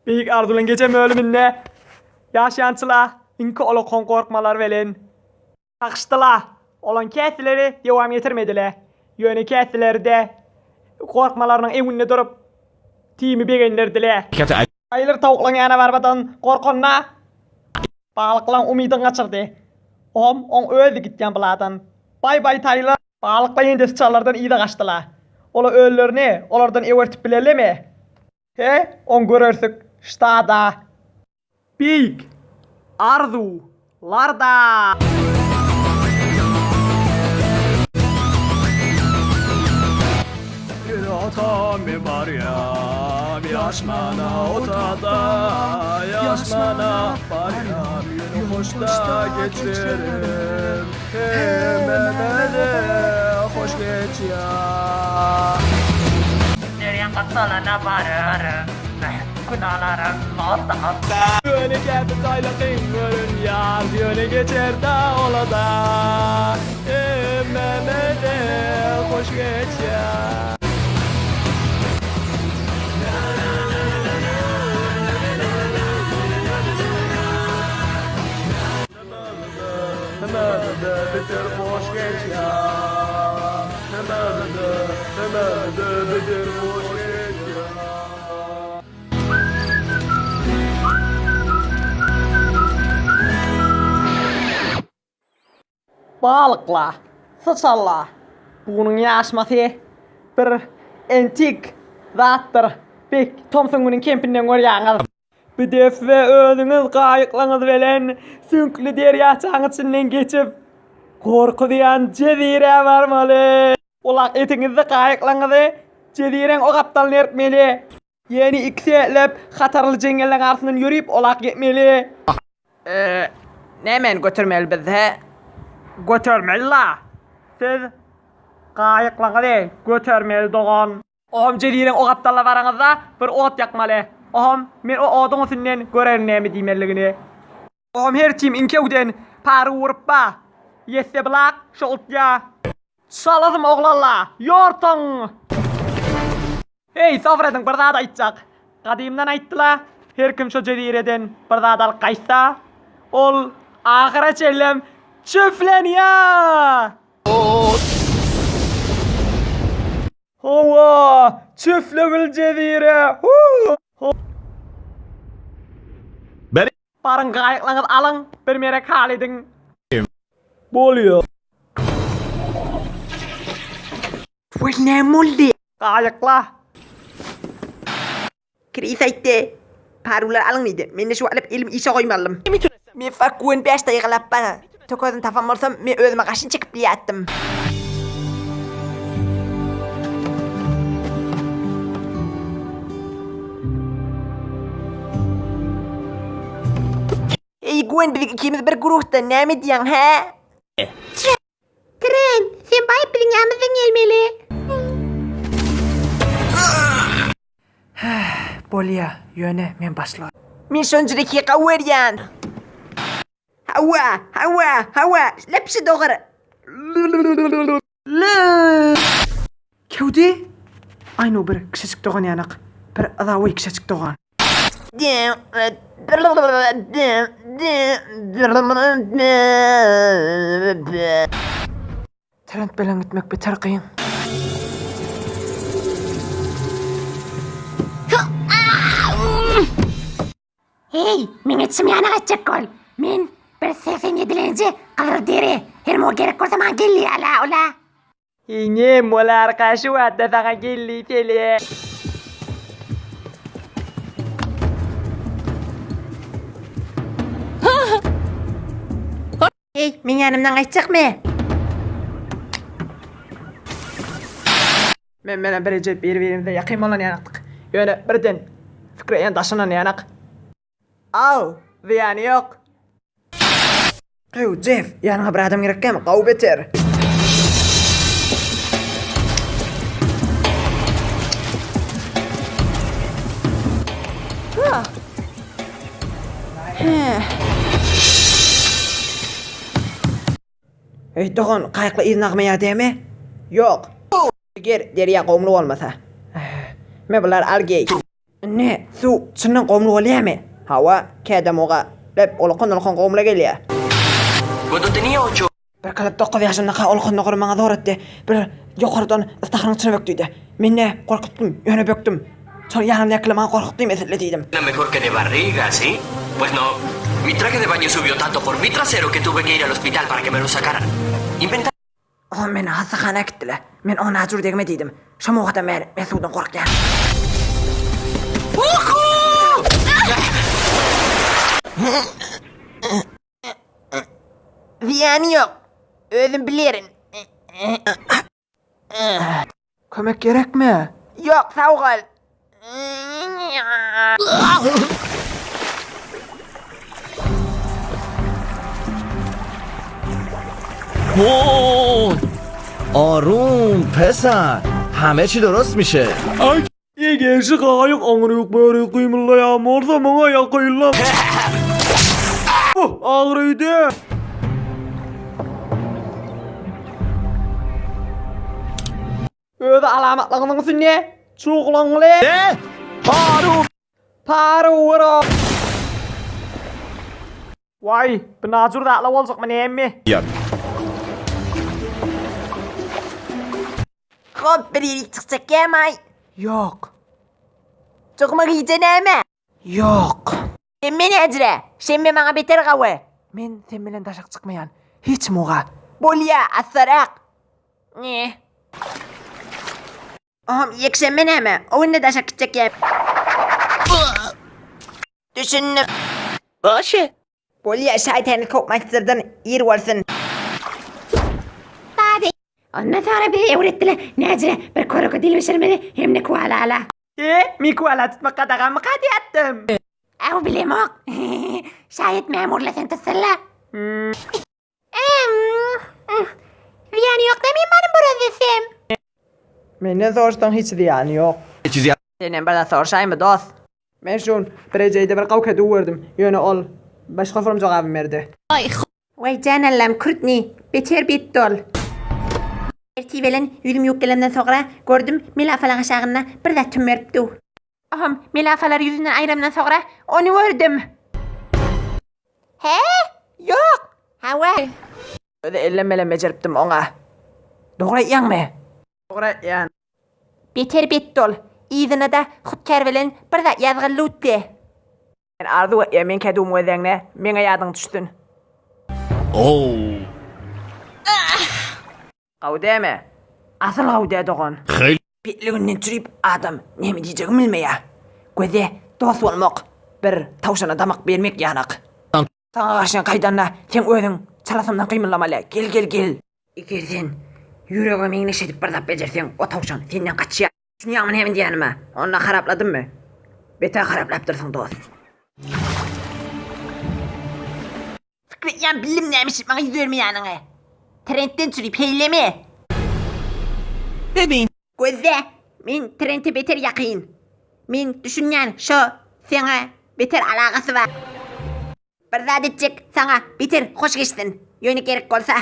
Beýik arzuwlaň gije bölüminde ýaşaýançylar iňki olakan gorkmalar bilen kakyşdylar. Olaň käsileri dowam getirmediler. Ýöne käsileri-de gorkmalarynyň öňünde durup, timi begendirdiler. Taýlar towuklaň ýanyna barmadan gorkanda, balyklaň umydyny gaçyrdy. Ohm oň özi gitýän buladan. Baý-baý Taýlar! Balyklar ýene-de syçanlardan yza gaçdylar. Olar özlerini olardan ewertip bilerlermi? He, oň görersik, ştada. Beýik arzuwlarda. Bir ata men barýam ýaşmana otada ýaşmana barýam ýöne hoşda geçerim hemmämize hoş geçýär. Derýaň gapdalyna bararyn, Günalaram otda. Ýöne käte taýlakyn görünýär, Ýöne geçer-dä ola-da. Hemmämize hoş geçýär. Hemmämize beter hoş geçýär. Hemmämize, hemmämize beter hoş geçýär. Balykla, syçanla bugunyň ýaşmasy bir entik zatdyr. Bek, tomsuň günüň kempinden görýäňiz. Bu depbe özüňiz gaýyklaňyz bilen süňkli derýaçaň içinden geçip, gorkuzýan jezirä barmaly. Ulag etiňizde gaýyklaňyzy jeziräň o gapdalyna ertmeli. Ýene ikisi-lep hatarly jeňňelleň arasyndan ýörüp olak ýetmeli. Eee, nämeni götermeli biz, hä? Götermeli-la! Siz gaýyklaňyzy götermeli, dogan. Oham jeziräň o gapdalyna baraňyzda bir ot ýakmaly. Oham men o oduň üstünden görerin näme diýmelidigini. Oham her tim iňkewden pary urup ba. Ýetse bylak, şo utýa. Çalasym oglanla, ýortuň! Heý, sabyr ediň, bir zat aýtjak. Gadymdan aýtdyla, her kim şo jezireden bir zat alyp gaýtsa, ol ahyra çenlem çöplenýä! Hawa, çöplegil jezire! Hu! Baryň gaýyklaňyzy alyň, bir merek hal ediň. Bolýa. Wol näme boldy? Gaýykla. Kris aýtdy. Parular alyň diýdi. Men-de şu alyp elimi işe goýmalydym. Men Fakuen 5 daýgalap bar. Tokazyny tapan bolsam, men özüme gaşyny çekip bilýärdim. Eý Gwen biz ikimiz bir guruhda näme edýäň hä? Trent, sen baýyp biziň ýanymyzdan gelmeli. Bolýa, ýöne men başlyk. Men şonça rekiýe gawy berýän. Hawa, hawa, hawa, lepşi dogry. Kewdi? Aýnu bir kişejik dogan ýanak. Bir yzawy kişejik dogan. Trend bilen gitmek beter kyn. Heý, meň etişim ýanak etjek bol. Men bir 87-lenji gyzyl deri. Her mo gerek bolsa maňa gel diýýärler ola. Heý, nem bolarka şu wagtda saňa gel diýseli. Heý, meň ýanymdan gaýtjakmy? Men bilen bir Rejep bir-birimize ýakyn bolan ýanakdyk. Ýöne birden Fikri ýan daşynan ýanak. Aw, zyýany ýok. Ew, Jeff, ýanyňa bir adam gerekkämi? Gowy beter. Eý, dogan, gaýykly yzyna agmaýar dämi? Ýok. Eger derýa gomly bolmasa. Me bulary al geý. Aslynda suw çyndan gomly bolýarmy? Hawa, kädem oga lep olakan-olakan gomla gelýär. Bir kalyp 9 ýaşymdaka olakan dogry maňa zor etdi. Bir ýokardan ystahryň içine bökdüdi. Men-de gorkupdym, ýöne bökdüm. Şol ýanymdakylar maňa gorkutdy mesele diýdim. Mejor que de barriga, ¿sí? Pues no. Mi traje de baño subió tanto por mi trasero que tuve que ir al hospital para que me lo sacaran. Inventar Oňa meni hassahana äkitdiler. Men oňa najur degme diýdim. Şo mugadan bäri men suwdan gorkýan. Zyýany ýok. Özüm bilerin. Kömek gerekmi? Ýok, sag bol. وای آروم پسر همه چی درست میشه Eger şu gaýyk aňryk bärik gymyldaýan bolsa maňa ýakynla. Oh, agrydy. Öz alamatlarynyň üstünde çuglaňly. Ne? Paru Paru Waý, bu najur zatla boljakmy näme? Hop, bir ýerik çykjak ýamaý. Ýok. Çykma gije näme? Ýok. Şenbe näjire? Şenbe maňa beter gawy. Men sen bilen daşak çykmaýan. Hiç muga. Bolýa, assarak. Ne? Ohm, ýekşenbe näme? O günde daşak gitjek ýa. Düşündim. Başı. Bolýa, şaýtany kopmaýsyrdan ir bolsun. Ondan sonra bize öwretdiler. Näjire bir krokodil bişirmeli hem de koala. E, mi koala tutmak gadaganmy kadyýatdym? Aw bilemok. Şaýat memurla sen tutsunlar. Zyýany ýok da men barym biraz desem. Menden sorsaň hiç zyýany ýok. چیزی Senem bir zat sorşaýmy dost? Men şun bir ejeýde bir gawka gördüm. Ýöne ol başga sorum jogabyny berdi. Waý jan Allam kürtni beter bet dol. Ertir bilen ýüzüm ýuwup gelemden soňra gördüm melafalaň aşagynda bir zat tümmeripdi. Aham melafalary ýüzünden aýramdan soňra ony gördüm. He? Ýok. Hawa. Özi ellemelem bejeripdim oňa. Dogry aýtýaňmy? Dogry aýtýan. Beter bet dol. Yzyna-da hutkär bilen bir zat ýazgyldy utdy. Men arzuw etýän men kädüwim gözleňde meňe ýadyň düşsün. Oo. Gawy däme? Asyl gawy dä dogan. خیلی Betliginden çürüp adam näme diýjegini bilmeýär. Göze dost bolmak bir tawşana damak bermek ýanak. Saňa garşy gaýdanda seň özüň çalasyndan gymyldamaly. Gel gel gel. Eger sen ýürege meňleş edip bir zat bejerseň o tawşan senden gaçýar. Düşünýäňmi näme diýýänime? Onda harapladymmy? Beter haraplapdyrsyň dost. Fikir etýän bildim näme işip maňa ýüz bermeýäniňi. Trendden çürüp heýleme. ببین Gözle, men trende beter ýakyn. Men düşünýän şo seňe beter alagasy bar. Bir zat etjek saňa beter hoş geçsin. Ýöne gerek bolsa.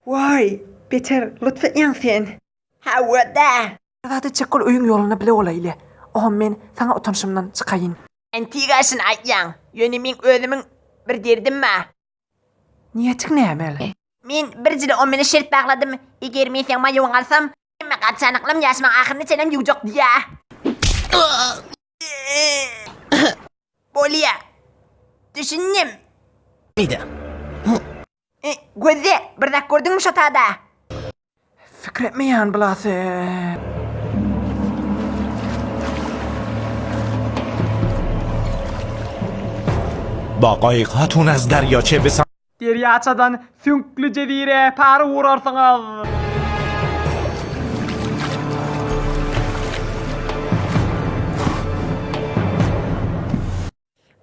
Waý, beter lutf etýäň sen. Hawa-da. Bir zat etjek bol öýüň ýolunda bile bolaýly. Oňa men saňa utanşymdan çykaýyn. Antigaşyn aýtýaň. Ýöne meň özümiň bir derdim bar. Niýetiň näme? Men bir jile on mene şert bagladym. Eger men seň maýowyňy alsam, hemme gapçanyklam ýaşymyň ahyryna çenlem ýuwjak diýä. Bolýa. Düşündim. میدم E, Gözle, bir zat gördüňmi şo tada? Fikir etmeýän bulasy. با قایق هاتون از دریاچه به سمت Derýaçadan süňkli jezire pary urarsyňyz.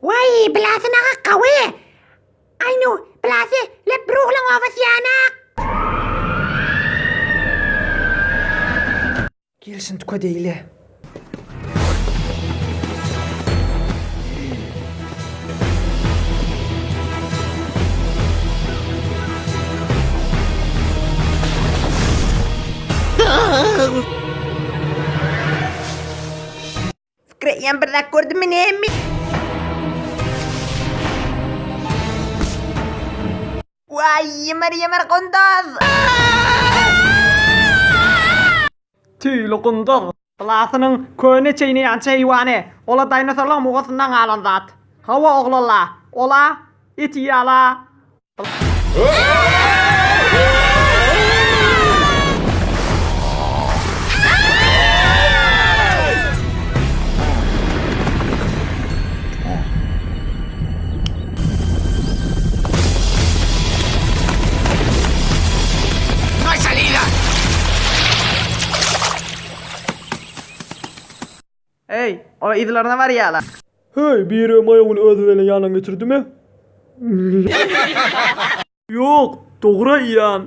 Waý, bilasy naga gawy. Aýnu, bilasy lep ruhlaň obasy ýanak. Gelşin tüke deýle. Fikir etýän. Eýýäm bir zat gördümmi näme? Waý, ýymyr ýymyr gunduz! Tüýli gunduz. Ylasynyň köne çeýneýänçi heýwany. Ola daýnosorlaň mugasyndan galan zat. Hawa oglanla, ola it iýala. ¡No hay salida! Eý, olar yzlaryna barýarlar. Heý, biri maýawyny özi bilen ýanyna getirdimi? Ýok, dogry aýdýan.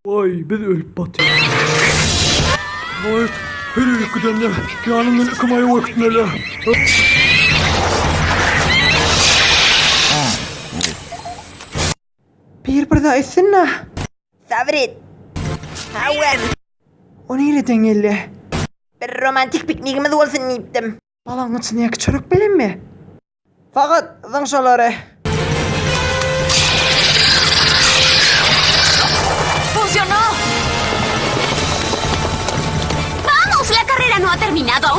Waý, biz ölüp batýas. Waý, her öýe gidende ýanymdan iki maýaw äkitmeli. Bir bir zat etsin-dä. Sabyr et. Hawa. O nireden geldi? Bir romantik piknigimiz bolsun diýipdim. Balagyň içindäki çörek bilenmi? Fakat zyň şolary.